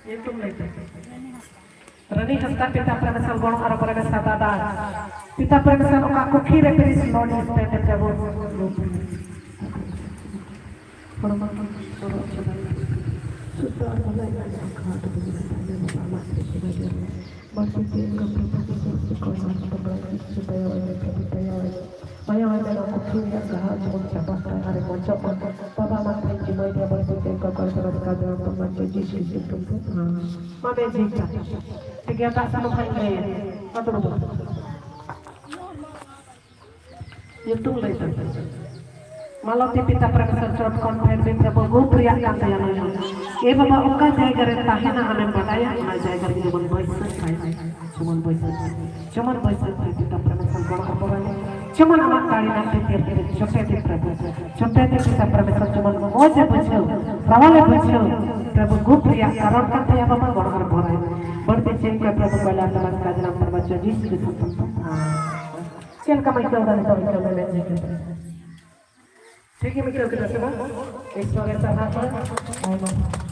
ᱧᱩᱛᱩᱢ ᱞᱟᱹᱭ ᱛᱟᱢ᱾ ᱨᱟᱱᱤ ᱦᱟᱸᱥᱫᱟ, ᱯᱤᱛᱟ ᱯᱨᱮᱢᱮᱥᱟᱞ ᱜᱚᱲᱚ ᱟᱨ ᱯᱨᱮᱢᱮᱥᱟᱞ ᱫᱟᱫᱟ᱾ ᱯᱤᱛᱟ ᱯᱨᱮᱢᱮᱥᱟᱞ ᱚᱠᱟ ᱠᱩᱠᱷᱤ ᱨᱮ ᱯᱮᱨᱤᱥ ᱞᱚᱱ ᱥᱴᱮᱴ ᱨᱮ ᱡᱟᱵᱚ᱾ ᱦᱚᱲᱢᱚ ᱠᱚ ᱥᱚᱨᱚᱜ ᱪᱟᱵᱟᱭᱮᱱᱟ᱾ ᱥᱩᱫᱷ ᱟᱨ ᱵᱷᱟᱞᱟ ᱧᱟᱢ ᱞᱮᱠᱷᱟᱱ ᱟᱹᱰᱤ ᱵᱩᱜᱤ ᱠᱟᱛᱷᱟ᱾ ᱟᱞᱮ ᱵᱟᱵᱟ ᱟᱢᱟᱜ ᱛᱤ ᱥᱮᱵᱟ ᱜᱮ᱾ ᱵᱟᱹᱲᱛᱤ ᱛᱮ ᱮᱱᱠᱷᱟᱱ ᱯᱨᱚᱵᱷᱩ ᱡᱤᱥᱩ ᱠᱚ ᱮᱢᱟ ᱠᱚ ᱵᱟᱲᱟᱭ ᱠᱚ᱾ ᱥᱩᱫᱷ ᱫᱟᱭᱟ ᱟᱞᱮ ᱯᱨᱚᱵᱷᱩ, ᱫᱟᱭᱟ ᱟᱞᱮ᱾ ᱢᱟᱭᱟ ᱟᱞᱮ ᱱᱚᱣᱟ ᱯᱩᱛᱷᱤ ᱨᱮᱭᱟᱜ ᱜᱟᱦᱟᱣ ᱡᱮᱢᱚᱱ ᱪᱟᱵᱟᱜ ᱢᱟ ᱟᱨ ᱢᱚᱪᱚᱜ ᱢᱟ᱾ ᱵᱟᱵᱟ ᱟᱢᱟᱜ ᱛᱤ ᱡᱤᱢᱟᱹᱭ ᱨᱮ ᱵᱟᱹᱲᱛᱤ ᱛᱮ ᱮᱱᱠᱷᱟᱱ ᱠᱚ ᱮᱢᱟ ᱠᱚ ᱵᱟᱲᱟᱭ ᱠᱚ᱾ ᱡᱤᱥᱩ ᱧᱩᱛᱩᱢ ᱛᱮ᱾ ᱢᱟ ᱵᱮᱥ ᱡᱤᱣᱤ ᱠᱟᱱ᱾ ᱴᱷᱤᱠ ᱜᱮᱭᱟ, ᱫᱟᱜ ᱥᱟᱱᱟᱢ ᱦᱟᱸᱜ ᱤᱧ ᱞᱟᱹᱭᱟ᱾ ᱢᱟ ᱫᱩᱲᱩᱵ ᱢᱮ᱾ ᱧᱩᱛᱩᱢ ᱞᱟᱹᱭ ᱛᱟᱢ᱾ ᱢᱟᱞᱚᱛᱤ ᱯᱤᱛᱟ ᱯᱨᱚᱯᱷᱮᱥᱚᱨ ᱪᱚᱴ ᱠᱷᱚᱱ ᱯᱷᱮᱰ ᱢᱤᱫ ᱨᱮᱵᱚ ᱜᱩᱯ ᱨᱮᱭᱟᱜ ᱠᱟᱱ ᱛᱟᱭᱟ ᱱᱩᱭ ᱦᱚᱸ᱾ ᱮ ᱵᱟᱵᱟ, ᱚᱠᱟ ᱡᱟᱭᱜᱟ ᱨᱮ ᱛᱟᱦᱮᱱᱟ ᱟᱢᱮᱢ ᱵᱟᱰᱟᱭᱟ, ᱚᱱᱟ ᱡᱟᱭᱜᱟ ᱨᱮ ᱡᱮᱢᱚᱱ ᱵᱟᱹᱭᱥᱟᱹᱠᱷ ᱛᱟᱭ, ᱡᱮᱢᱚᱱ ᱵᱟᱹᱭᱥᱟᱹᱠᱷ, ᱡᱮᱢᱚᱱ ᱵᱟᱹᱭᱥᱟᱹᱠᱷ ᱛᱟᱭ ᱯᱤᱛᱟ ᱯᱨᱚᱯᱷᱮᱥᱚᱨ ᱜᱚᱲᱚ ᱟᱵᱚ ᱨᱮ᱾ ᱡᱮᱢᱚᱱ ᱟᱢᱟᱜ ᱫᱟᱲᱮ ᱨᱮᱱᱟᱜ ᱛᱮ ᱛᱮ ᱛᱮ ᱪᱚᱴᱮ ᱛᱮ ᱯᱨᱚᱵᱷᱩ, ᱪᱚᱴᱮ ᱛᱮ ᱯᱤᱛᱟ ᱯᱨᱚᱯᱷᱮᱥᱚᱨ ᱡᱮᱢᱚᱱ ᱢᱚᱡᱽ ᱮ ᱵᱩᱡᱷᱟᱹᱣ, ᱨᱟᱣᱟᱞ ᱮ ᱵᱩᱡᱷᱟᱹᱣ, ᱯᱨᱚᱵᱷᱩ ᱜᱩᱯ ᱨᱮᱭᱟᱜ ᱠᱟᱨᱚᱱ ᱠᱟᱱ ᱛᱟᱭᱟ ᱵᱟᱵᱟ, ᱜᱚᱲᱚ ᱟᱨ ᱵᱷᱚᱨᱟᱭ᱾ ᱵᱟᱹᱲᱛᱤ ᱪᱮᱫ ᱠᱚ ᱯᱨᱚᱵᱷᱩ ᱵᱟᱞᱟ ᱛᱟᱞᱟ ᱠᱟᱡᱽ ᱨᱟᱢ ᱯᱨᱚᱵᱷᱩ ᱡᱤᱥᱩ ᱠᱨᱤᱥᱴ᱾ ᱪᱮᱫ ᱞᱮᱠᱟᱢ ᱟᱹᱭᱠᱟᱹᱣ ᱮᱫᱟ ᱱᱤᱛᱚᱜ? ᱟᱹᱭᱠᱟᱹᱣ ᱢᱮ, ᱢᱮ, ᱢᱮ᱾ ᱴᱷᱤᱠ ᱜᱮᱢ ᱟᱹᱭᱠᱟᱹᱣ ᱠᱮᱫᱟ ᱥᱮ ᱵᱟᱝ? ᱤᱥᱚᱨ ᱮ ᱥᱟᱨᱦᱟᱣ ᱠᱚᱣᱟ᱾ ᱟᱭᱢᱟ᱾